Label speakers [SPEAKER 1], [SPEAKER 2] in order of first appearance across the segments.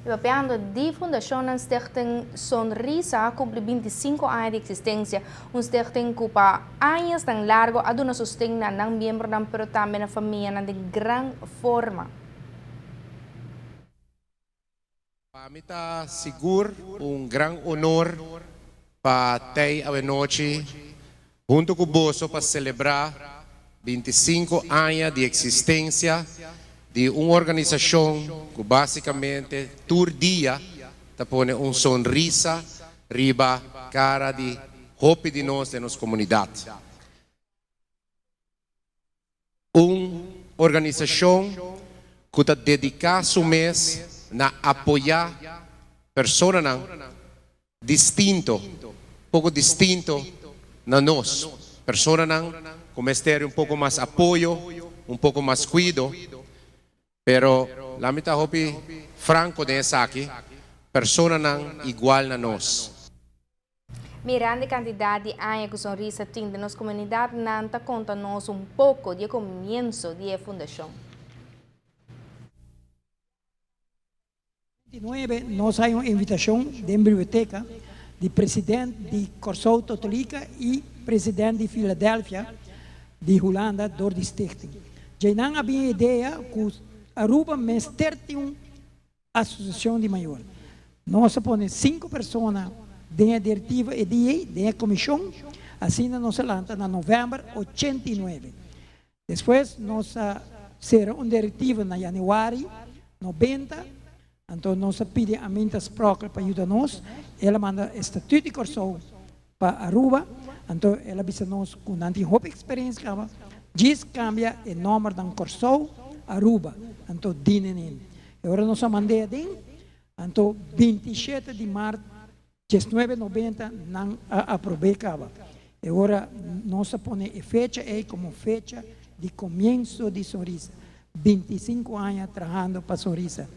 [SPEAKER 1] Y papiando di fundacionnan, Stichting Sonrisa a cumpli 25 aña di existencia. Un stichting cu pa añas tan largo a duna sosten na nan miembronan, pero tambe na famianan den gran forma.
[SPEAKER 2] Pa mi ta sigur un gran honor pa t'ey awenochi hunto cu boso pa celebra 25 aña di existencia di un organisacion cu basicamente tur dia ta pone un sonrisa riba cara di hopi di nos den nos comunidad. Un organisashon ku ta dediká su mes na apoyá personanan distinto, poko distinto na nos, personanan ku mester un poko mas apoyo, un poko mas kuido, pero la mi ta hopi franko den esaki, personanan igual na nos.
[SPEAKER 1] Mirando e cantidad di aña cu Sonrisa tin den nos comunidad, nan ta conta nos un poco di e comienzo di e fundacion.
[SPEAKER 3] 29 nos hay un invitacion den biblioteca di president di Corsou Totolica y president di Philadelphia di Hulanda door di stichting. Djey nan a bin e idea cu Aruba mester tin un Asosiacion di Mayor. Nos a pone cinco persona den e directiva e dia ei, den e comision, asina nos a lanta na november 89. Despues nos a cera un directiva na januari 90, anto nos a pidi Aminta Sprockel pa yuda nos, el a manda e statuut di Corsou pa Aruba, anto el a bisa nos cu nan tin hopi experiencia caba, djis cambia e nombernan Corsou, Aruba, anto dinen. E ora nos a mand'é aden, anto 27 di mart 1990 nan a aprob'é caba. E ora nos a pone e fecha ei como fecha di comienzo di Sonrisa, 25 aña trahando pa Sonrisa.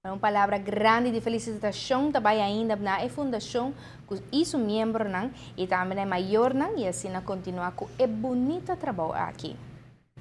[SPEAKER 1] Un palabra grandi di felicitacion ta bay ainda na e fundacion cu y su miembronan y tambe na e mayornan y asina continua cu e bunita trabou aki.